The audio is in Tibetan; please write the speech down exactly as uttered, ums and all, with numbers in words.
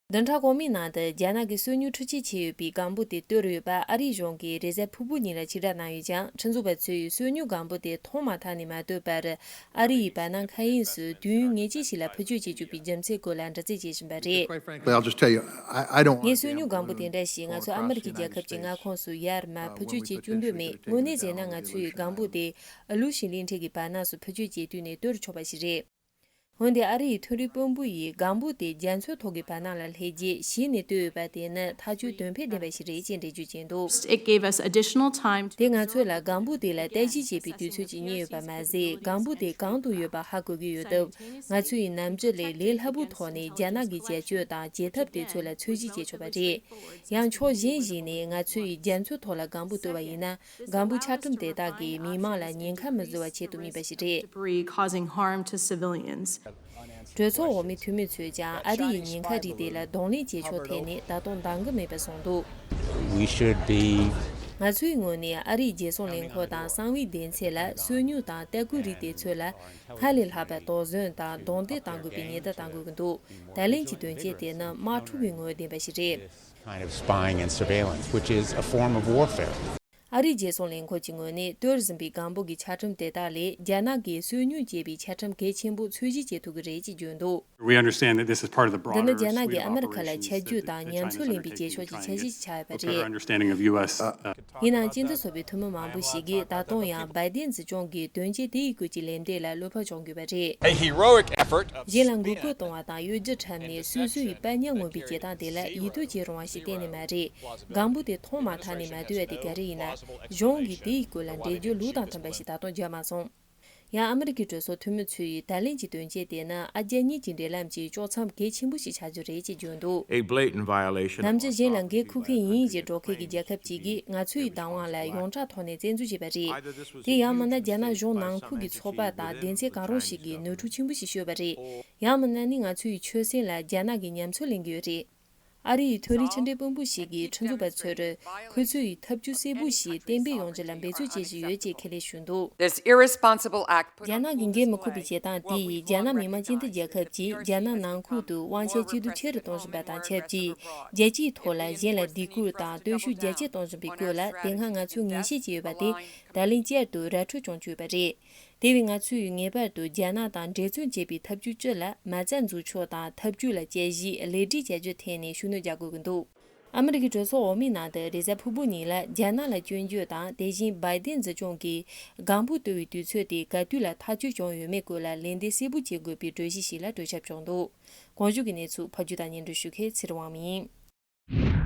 བདུན་ཕྲག་གོང་མའི་ནང་དུ་རྒྱ་ནག་གིས་སོ་ཉུལ་འཕྲུལ་ཆས་བྱས་ཡོད་པའི་སྒམ་པོ་དེ་གཏོར་ཡོད་པ་ཨ་རིའི་གཞུང་གིས་རེས་གཟའ་ཕུར་བུ་ཉིན་ལ་ཕྱིར་བསྒྲགས་གནང་ཡོད་ཀྱང་། ཁྲིམས་བཟོ་བ་ཚོས་སོ་ཉུལ་སྒམ་པོ་དེ་ཐོག་མ་ཐག་ནས་མ་གཏོར་བར། ཨ་རི་ཡི་བར་སྣང་མཁའ་དབྱིངས་སུ་དུས་ཡུན་ངེས་ཅན་ཞིག་ལ་འཕུར་སྐྱོད་བྱེད་བཅུག་པའི་རྒྱུ་མཚན་སྐོར་ལ་འདྲི་རྩད་བྱེད་བཞིན་པ་རེད། Quite frankly, I'll just tell you, I, I don't want ངས་སོ་ཉུལ་སྒམ་པོ་དེ་འདྲ་ཞིག་ང་ཚོ་ཨ་མི་རི་ཀའི་རྒྱལ་ཁབ་ཀྱི་མངའ་ཁོངས་སུ་ཡར་མར་འཕུར་སྐྱོད་བྱེད་བཅུག་འདོད་མེད། དངོས་གནས་བྱས་ན་ང་ཚོའི་སྒམ་པོ་དེ་ཨ་ལུ་ཤིང་གླིང་ཕྲན་གྱི་བར་སྣང་སུ་འཕུར་སྐྱོད་བྱེད་དུས་ནས་གཏོར་ཆོག་པ་ཞིག་རེད། འོན་ཏེ་ཨ་རི་ཡི་མཐོ་རིམ་དཔོན་པོ་ཡིས་སྒམ་པོ་དེ་རྒྱ་མཚོའི་ཐོག་གི་བར་སྣང་ལ་སླེབས་རྗེས་གཞི་ནས་བཏོན་ཡོད་པ་དེ་ནི་ཐག་གཅོད་དོན་ཕན་ལྡན་པ་ཞིག་རེད་ཅེས་འགྲེལ་བརྗོད་བྱས་འདུག It gave us additional time to དེ་ང་ཚོ་ལ་སྒམ་པོ་དེ་ལ་ལྟ་ཞིབ་བྱེད་པའི་དུས་ཚོད་ཅིག་རྙེད་ཡོད་པ་མ་ཟད། སྒམ་པོ་དེ་གང་དུ་ཡོད་པ་ཧ་གོ་གི་ཡོད་སྟབས། ང་ཚོ་ཡི་ནམ་ཕྱེད་ལས་ལས་སླ་པོའི་ཐོག་ནས་རྒྱ་ནག་གི་བྱ་སྤྱོད་དང་བྱེད་ཐབས་དེ་ཚོ་ལ་འཚོལ་ཞིབ་བྱེད་ཆོག་པ་རེད། ཡང་ཕྱོགས་གཞན་ཞིག་ནས་ང་ཚོ་ཡི་རྒྱ་མཚོའི་ཐོག་ལ་སྒམ་པོ་བཏོན་པ་ཡིན་ན། སྒམ་པོ་ཆག་གྲུམ་དེ་དག་གིས་མི་མང་ལ་ཉེན་ཁ་མི་བཟོ་བ་ཆེད་དུ་སྨིན་པ་ཞིག་རེད། Debris causing harm to civilians. གྲོས་ཚོགས་འོག་མའི་འཐུས་མི་ཚོས་ཀྱང་ཨ་རི་ཡི་ཉེན་ཁ་རིགས་དེ་ལ་གདོང་ལེན་བྱེད་ཕྱོགས་ཐད་ནས་ད་དུང་འདང་གི་མེད་པ་གསུངས་འདུག We should be ང་ཚོའི་ངོས་ནས་ཨ་རིའི་རྒྱལ་སྲུང་ལས་ཁུངས་དང་གསང་བའི་སྡེ་ཚན་ལ་སོ་ཉུལ་དང་ལྟ་སྐུལ་རིགས་དེ་ཚོ་ལ་སྔར་ལས་ལྷག་པའི་དོགས་ཟོན་དང་རྡུང་རྡེག་གཏང་དགོས་པའི་ཉེན་བརྡ་གཏང་དགོས་ཀྱི་འདུག་ད་ལན་གྱི་དོན་རྐྱེན་དེ་ནི་དམག་འཁྲུག་གི་ངོ་བོ་ལྡན་པ་ཞིག་རེད། Kind of spying and surveillance, which is a form of warfare. ཨ་རིའི་རྒྱལ་སྲུང་ལས་ཁུངས་ཀྱི་ངོས་ནས་གཏོར་ཟིན་པའི་སྒམ་པོ་གི་ཆག་གྲུམ་དེ་དག་ལས་རྒྱ་ནག་གིས་སོ་ཉུལ་བྱས་པའི་ཆག་གྲུམ་གལ་ཆེན་པོ་འཚོལ་ཞིབ་བྱེད་ཐུབ་ཀྱི་རེད་ཅེས་བརྗོད་འདུག We understand that this is part of the འདི་ནི་broader རྒྱ་ནག་suite གིས་of ཨ་མི་རི་ཁ་ལ་operations ཆ་རྒྱུས་that དང་the ཉམས་Chinese ཚོད་ལེན་པའི་undertaking རྗེས་ཕྱོགས་to ཀྱི་འཆར་གཞི་ཞིག་ཆགས་ཡོད་པ་རེད། Try and get a better understanding of U S. ཡིན་ནའང་སྤྱི་ཚོགས་ཚོགས་པའི་འཐུས་མི་མང་པོ་ཞིག་གིས་ད་དུང་ཡང་བའི་ཏན་སྲིད་སྐྱོང་གིས་དོན་རྐྱེན་དེ་ཡི་སྐོར་གྱི་ལན་འདེབས་ལ་བློ་ཕམ་བྱུང་དགོས་པ་རེད། A heroic effort of གཞན་ལ་འགུལ་སྐྱོད་གཏོང་བ་དང་གཡོ་སྒྱུ་འཁྲབ་ནས་སོ་སོའི་དཔའ་ཉམས་མངོན་པའི་བྱེད་སྟངས་དེ་ལ་ཡིད་རྟོན་བྱེད་རུང་བ་ཞིག་གཏན་ནས་མ་རེད། སྒམ་པོ་དེ་ཐོག་མ་ཐག་ནས་མ་བཏོན་པ་དེ་ག་རེ་ཡིན་ན། གཞུང་གིས་དེའི་སྐོར་ལ་འགྲེལ་བརྗོད་ལུགས་དང་མཐུན་པ་ཞིག་ད་དུང་བརྒྱབ་མ་སོང་། ཡང་ཨ་མི་རི་ཀའི་གྲོས་ཚོགས་འཐུས་མི་ཚོས་ད་ལན་གྱི་དོན་རྐྱེན་དེ་ནི་ཨ་རྒྱ་གཉིས་ཀྱི་འབྲེལ་ལམ་གྱི་དཀྱོག་མཚམས་གལ་ཆེན་པོ་ཞིག་ཆགས་རྒྱུ་རེད་ཅེས་བརྗོད་འདུག A blatant violation of ནམ་རྒྱུན་གཞན་ལ་འགན་འཁུར་མཁན་ཡིན་ཞེས་སྒྲོག་མཁན་གྱི་རྒྱལ་ཁབ་ཅིག་གིས་ང་ཚོའི་བདག་དབང་ལ་ཡོངས་གྲགས་ཐོག་ནས་བཙན་འཛུལ་བྱས་པ་རེད། དེ་ཡང་མིན་ན་རྒྱ་ནག་གཞུང་ནང་ཁུལ་གྱི་ཚོགས་པ་དང་སྡེ་ཚན་གང་རུང་ཞིག་གིས་ནོར་འཁྲུལ་ཆེན་པོ་ཞིག་བཤོས་པ་རེད། ཡང་མིན་ན་ནི་ང་ཚོའི་ཆོད་སེམས་ལ་རྒྱ་ནག་གིས་ཉམས་ཚོད་ལེན་གྱི་ཡོད་རེད། ཨ་རི་ཡི་མཐོ་རིམ་ཕྱི་འབྲེལ་དཔོན་པོ་ཞིག་གིས་ཁྲིམས་བཟོ་བ་ཚོར་ཁོ་ཚོ་ཡིས་ཐབས་ཇུས་གསལ་པོ་ཞིག་གཏན་འབེབས་ཡོང་རྒྱུ་ལ་འབད་རྩོལ་བྱེད་བཞིན་ཡོད་ཅེས་ཁས་ལེན་ཞུས་འདུག This irresponsible act put རྒྱ་ནག་གི་འགན་མི་འཁུར་བའི་བྱེད་སྟངས་དེ་ཡིས་རྒྱ་ནག་མི་དམངས་སྤྱི་མཐུན་རྒྱལ་ཁབ་ཀྱིས་རྒྱ་ནག་ནང་ཁུལ་དུ་དབང་ཆ་གཅིག་སྡུད་ཆེ་རུ་གཏོང་བཞིན་པ་དང་ཆབས་ཅིག་རྒྱལ་སྤྱིའི་ཐོག་ལ་གཞན་ལ་སྡིགས་སྐུལ་དང་སྟོབས་ཤུགས་རྒྱ་སྐྱེད་གཏོང་བཞིན་པའི་སྐོར་ལ་དེ་སྔ་ང་ཚོས་ངེས་ཤེས་བྱས་ཡོད་པ་དེ་ད་ལན་བསྐྱར་དུ་ར་འཕྲོད་བྱུང་བཅུག་པ་རེད། དེ་བས་ང་ཚོས་ངེས་པར་དུ་རྒྱ་ནག་དང་འབྲེལ་མཐུད་བྱེད་པའི་ཐབས་ཇུས་སྤྱི་ལ་མ་རྩ་འཛུགས་ཕྱོགས་དང་ཐབས་ཇུས་ལ་དཔྱད་གཞི་ལེགས་སྒྲིག་བྱ་རྒྱུ་ཐད་ནས་ཤུགས་སྣོན་རྒྱག་དགོས་ཀྱི་འདུག་ཨ་མི་རི་ཀའི་གྲོས་ཚོགས་འོག་མའི་ནང་དུ་རེས་གཟའ་ཕུར་བུ་ཉིན་ལ་རྒྱ་ནག་ལ་སྐྱོན་བརྗོད་དང་དེ་བཞིན་བའི་ཏན་གཞུང་གིས་སྒམ་པོ་གཏོར་བའི་དུས་ཚོད་དེ་ག་དུས་ལ་ཐག་གཅོད་བྱུང་ཡོད་མེད་སྐོར་ལ་ལན་འདེབས་གསལ་པོ་བྱེད་དགོས་པའི་གྲོས་གཞི་ཞིག་ལ་གྲོས་འཆར་བྱུང་འདུག་གོང་ཞུས་ཀྱི་གནས་ཚུལ་ཕབ་སྒྱུར་དང་སྙན་སྒྲོན་ཞུ་མཁན་ཚེ་རིང་དབང་མོ་ཡིན།